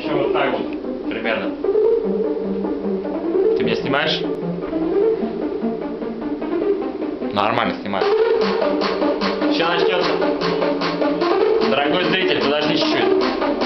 общем, вот так вот примерно. Ты меня снимаешь? Нормально снимаю. Сейчас начнется. Дорогой зритель, подожди чуть-чуть.